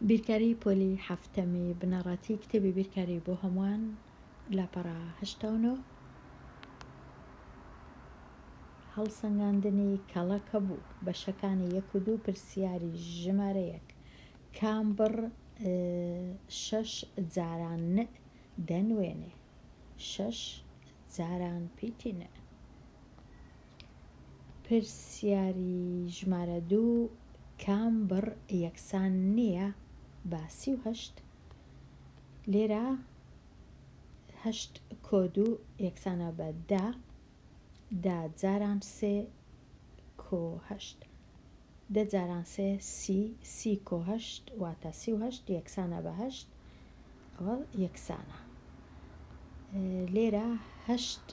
بیرکاری پۆلی حەفتەمی بنەڕەتی کتێبی بیرکاری بۆ هەمووان لاپەڕە 89. هەڵسەنگاندنی کەڵەکەبوو بەشەکانی یەک و دوو پرسیاری ژمارە یەک کام بڕ شەش جاران ن دەنوێنێ؟ شەش جاران پیتی ن. پرسیاری ژمارە دوو کام بڕ یەکسان نییە بە 38؟ لێرە هەشت کۆ دوو یەکسانە بە دە، دە جاران سێ کۆ هەشت. دە جاران سێ سی، سی کۆ هەشت واتە 38 یەکسانە بە هەشت، ئەوە یەکسانە. لێرە هەشت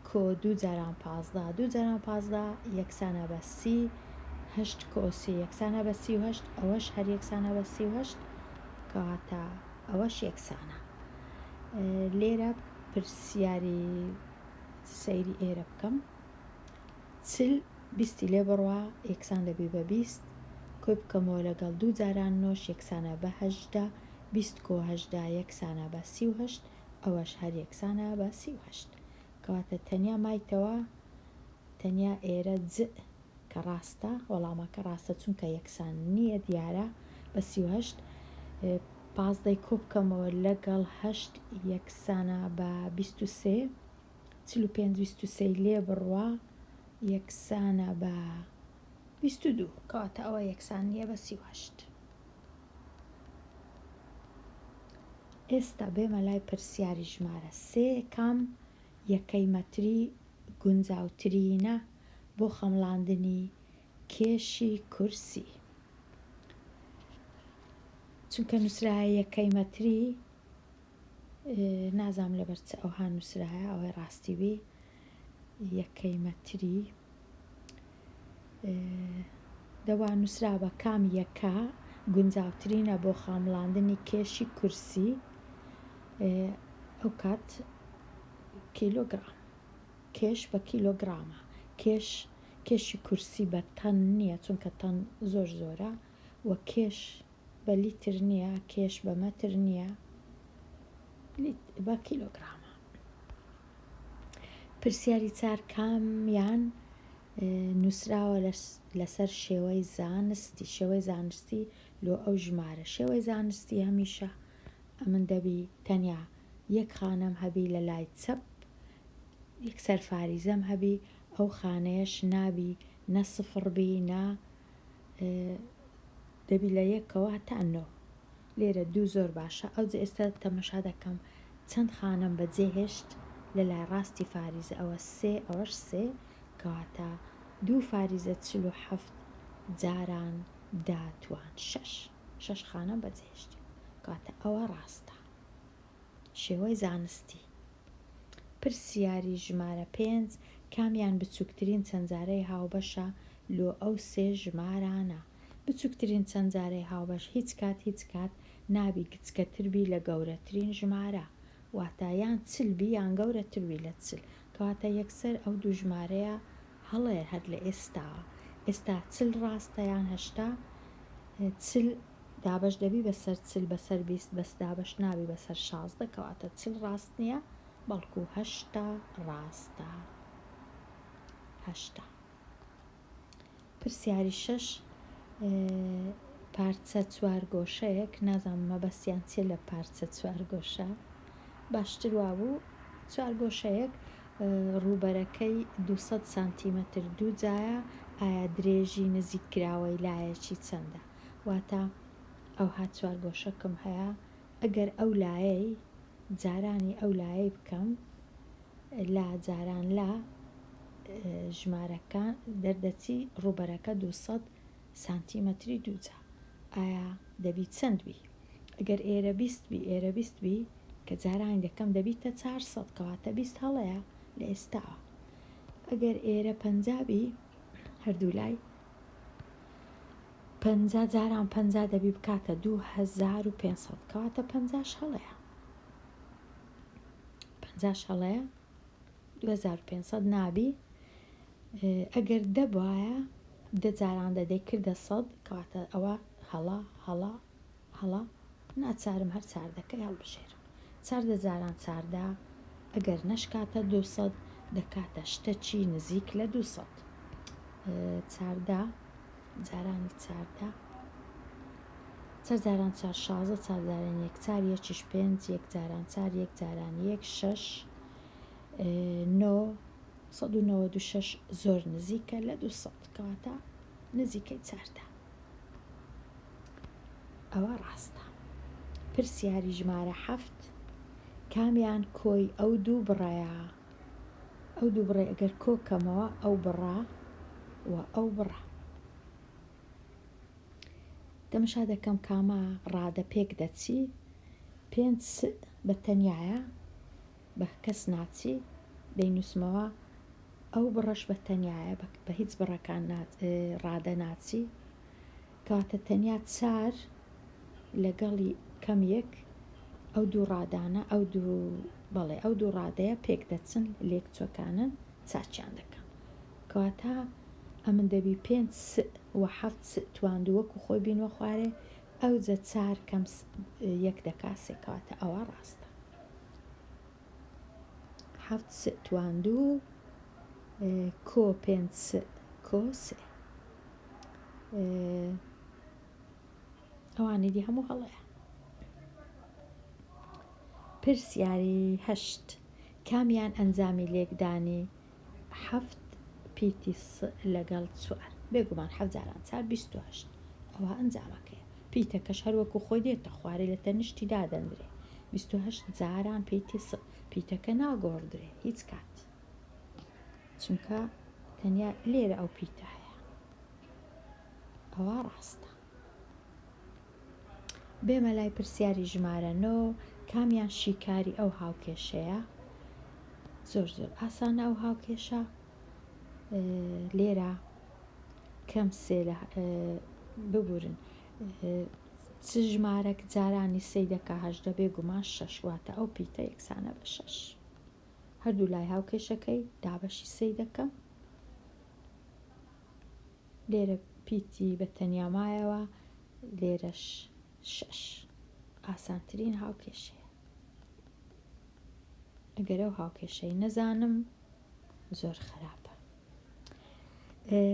کۆ دوو جاران 15، دوو جاران 15 یەکسانە بە سی، هەشت کۆ سی یەکسانە بە 38، ئەوەش هەر یەکسانە بە 38، کەواتە ئەوەش یەکسانە. لێرە پرسیاری سەیری ئێرە بکەم. 40 بیستی لێ بڕوا یەکسان دەبی بە 20، کۆی بکەمەوە لەگەڵ دوو جاران نۆش یەکسانە بە 18، 20 کۆ 18 یەکسانە بە 38، ئەوەش هەر یەکسانە بە 38. کەواتە تەنیا مایتەوە تەنیا ئێرە ج کە ڕاستە، وەڵامەکە ڕاستە چونکە یەکسان نییە دیارە بە 38. پازدەی کۆ بکەمەوە لەگەڵ هەشت یەکسانە بە 23، 45 23ی لێ بڕوا یەکسانە بە 22، کەواتە ئەوە یەکسان نییە بە 38. ئێستا بێمە لای پرسیاری ژمارە سێ کام یەکەی مەتری گونجاوترینە بۆ خەمڵاندنی کێشی کورسی؟ چونکە نووسرایە یەکەی مەتری، نازانم لەبەر چ ئەوها نووسرایە، ئەوەی ڕاستی بی یەکەی مەتری دەوا نووسرا بە کام یەکە گونجاوترینە بۆ خامڵاندنی کێشی کورسی، ئەو کات کیلۆگرام، کێش بە کیلۆگرامە، کێش کێشی کورسی بە تەن نییە چونکە تەن زۆر زۆرە، و کێش بە لیتر نییە، کێش بە مەتر نییە، بە کیلۆگرامە. پرسیاری چار کامیان نووسراوە لەسەر شێوەی زانستی؟ شێوەی زانستی لۆ ئەو ژمارە، شێوەی زانستی هەمیشە ئەمن دەبی تەنیا یەک خانەم هەبی لە لای چەپ، یەکسەر فاریزەم هەبی، ئەو خانەیەش نابی نە سفڕ بی نە دەبی لە یەکەوە هەتا نۆ. لێرە دوو زۆر باشە. ئەوجە ئێستا تەمەشا دەکەم چەند خانەم بەجێ هێشت لە لای ڕاستی فاریزە، ئەوە سێ ئەوەش سێ، کەواتە دوو فاریزە 47 جاران دە توان شەش، شەش خانەم بەجێ هێشتی، کەواتە ئەوە ڕاستە. شێوەی زانستی. پرسیاری ژمارە پێنج، کامیان بچووکترین چەندجارەی هاوبەشە لۆ ئەو سێ ژمارانە؟ بچووکترین چەندجارەی هاوبەش هیچ کات هیچ کات نابی گچکەتر بی لە گەورەترین ژمارە، واتە یان 40 بی یان گەورەتر بی لە 40، کەواتە یەکسەر ئەو دوو ژمارەیە هەڵەیە هەر لە ئێستاوە. ئێستا 40 ڕاستە یان 80؟ 40 دابەش دەبی بەسەر 40 بەسەر 20، بەس دابەش نابی بەسەر 16، کەواتە 40 ڕاست نییە بەڵکو 80 ڕاستە. 80. پرسیاری شەش، پارچە چوارگۆشەیەک، نازانم مەبەستیان چییە لە پارچە چوارگۆشە، باشتر وابوو چوارگۆشەیەک ڕووبەرەکەی 200 سانتیمەتر دووجایە، ئایا درێژی نزیککراوەی لایەکی چەندە؟ واتە ئەوها چوارگۆشەکم هەیە، ئەگەر ئەو لایەی جارانی ئەو لایەی بکەم لا جاران لا ژمارەکە دەردەچی ڕووبەرەکە 200 سانتیمەتری دووجا، ئایا دەبی چەند بی؟ ئەگەر ئێرە 20 بی ئێرە 20 بی کە جارانی دەکەم دەبیتە 400، کەواتە 20 هەڵەیە لە ئێستاوە. ئەگەر ئێرە 50 بی هەردوو لای 50 جاران 50 دەبی بکاتە 2500، کەواتە 50ش هەڵەیە، 50ش هەڵەیە، 2500 نابی. ئەگەر دە بایە دە جاران دە دەیکردە 100، کەواتە ئەوە هەڵە هەڵە هەڵە ناچارم هەر چاردەکەی هەڵبژێرم. چاردە جاران چاردە ئەگەر نەشکاتە دووسەد دەکاتە شتەکی نزیک لە دووسەد. چاردە جارانی چاردە چار جاران چار شازدە چار جاران یەک چار یەکیش پێنج یەک جاران چار یەک جاران یەک شەش نۆ 196 زۆر نزیکە لە 200 کەواتە نزیکەی چاردە. ئەوە ڕاستە. پرسیاری ژمارە حەفت، کامیان کۆی ئەو دوو بڕەیە؟ ئەو دوو بڕەی ئەگەر کۆ کەمەوە ئەو بڕە و ئەو بڕە. تەمەشا دەکەم کامە ڕادە پێک دەچی، پێنج س بە تەنیایە بە کەس ناچی، دەینووسمەوە ئەو بڕەش بە تەنیایە بە هیچ بڕەکان ڕادە ناچی، کەواتە تەنیا چار لەگەڵی کەم یەک ئەو دوو ڕادانە ئەو دوو بەڵێ ئەو دوو ڕادەیە پێک دەچن لێک چۆکانن چاکیان دەکەم کەواتە ئەمن دەبی پێنج س و حەفت س تواندوو وەکو خۆی بینوە خوارێ ئەوجە چار کەم یەک دەکا سێ کەواتە ئەوە ڕاستە. حەفت س تواندوو کۆ پێنج س کۆ سێ ئەوانی دی هەموو هەڵەیە. پرسیاری هەشت کامیان ئەنجامی لێکدانی حەفت پیتی س لەگەڵ چوار بێگومان حەفت جاران چار 28 ئەوە ئەنجامەکەیە پیتەکەش هەر وەکو خۆی دێتە خوارێ لە تەنیشتی دادەندرێ 28 جاران پیتی س پیتەکە ناگۆڕدرێ هیچ کات چونکە تەنیا لێرە ئەو پیتە هەیە ئەوە ڕاستە. بێمە لای پرسیاری ژمارە نۆ، کامیان شیکاری ئەو هاوکێشەیە؟ زۆر زۆر ئاسانە ئەو هاوکێشە لێرە کەم سێ لە ببورن چ ژمارەک جارانی سێی دەکا هەژدە بێگومان شەش واتە ئەو پیتە یەکسانە بە شەش هەردوو لای هاوکێشەکەی دابەشی سێی دەکەم لێرە پیتی بە تەنیا مایەوە لێرەش شەش ئاسانترین هاوکێشەیە ئەگەر ئەو هاوکێشەی نەزانم زۆر خراپە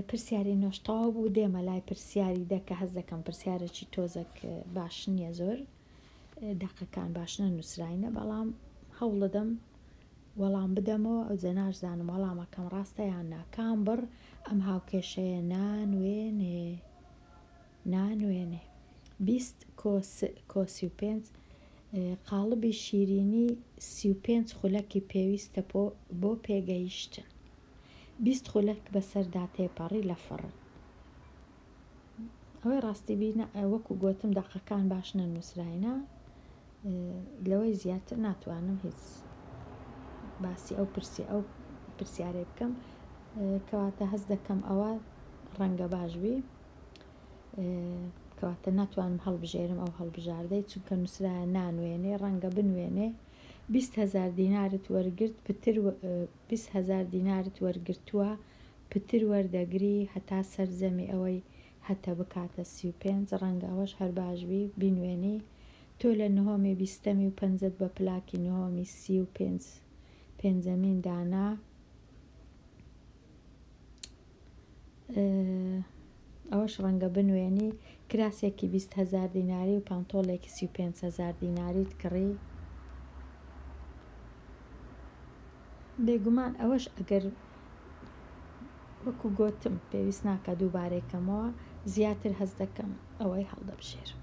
پرسیاری نۆش تەواو بوو دێمە لای پرسیاری دە کە هەز دەکەم پرسیارێکی تۆزەک باش نییە زۆر دەقەکان باش نەنووسراینە بەڵام هەوڵدەدەم وەڵام بدەمەوە ئەوجە ناشزانم وەڵامەکەم ڕاستە یان نا کام بڕ ئەم هاوکێشەیە نانوێنێ نانوێنێ 20 کۆ س کۆ 35 قاڵبی شیرینی 35 خولەکی پێویستە بۆ پێگەیشتن 20 خولەک بەسەردا تێپەڕی لە فڕن ئەوەی ڕاستی بی وەکو گۆتم دەقەکان باش نەنووسراینە لەوەی زیاتر ناتوانم هیچ باسی ئەو پرسی ئەو پرسیارەی بکەم کەواتە هەست دەکەم ئەوە ڕەنگە باش بی کەواتە ناتوانم هەڵبژێرم ئەو هەڵبژاردەی چونکە نووسرایە نانوێنێ ڕەنگە بنوێنێ 20 هەزار دینارت وەرگرت پتر 20 هەزار دینارت وەرگرتووە پتر وەردەگری هەتا سەرجەمی ئەوەی هەتە بکاتە 35 ڕەنگە ئەوەش هەر باش بی بینوێنی تۆ لە نهۆمی بیستەمی و پەنجەت بە پلاکی نهۆمی 35 پێنجەمین دانا ئەوەش ڕەنگە بنوێنی کراسێکی 20 هەزار دیناری و پانتۆڵێکی 35 هەزار دیناریت کڕی بێگومان ئەوەش ئەگەر وەکو گۆتم پێویست ناکە دووبارەی کەمەوە زیاتر هەست دەکەم ئەوەی هەڵدەبژێرم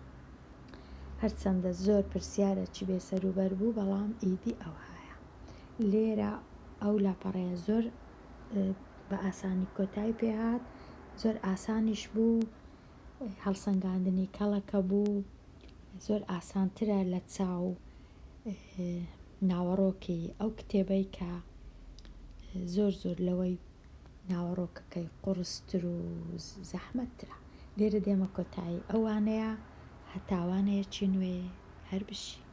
هەرچەندە زۆر پرسیارەکی بێسەروبەر بوو بەڵام ئیدی ئەوهایە لێرە ئەو لاپەڕەیە زۆر بە ئاسانی کۆتایی پێهات زۆر ئاسانیش بوو هەڵسەنگاندنی کەڵەکە بوو زۆر ئاسانترە لە چاو ناوەڕۆکی ئەو کتێبەی کە زۆر زۆر لەوەی ناوەڕۆکەکەی قوڕستر و زەحمەتترە لێرە دێمە کۆتایی ئەوانەیە هەتاوانەیەکی نوێ هەر بژی.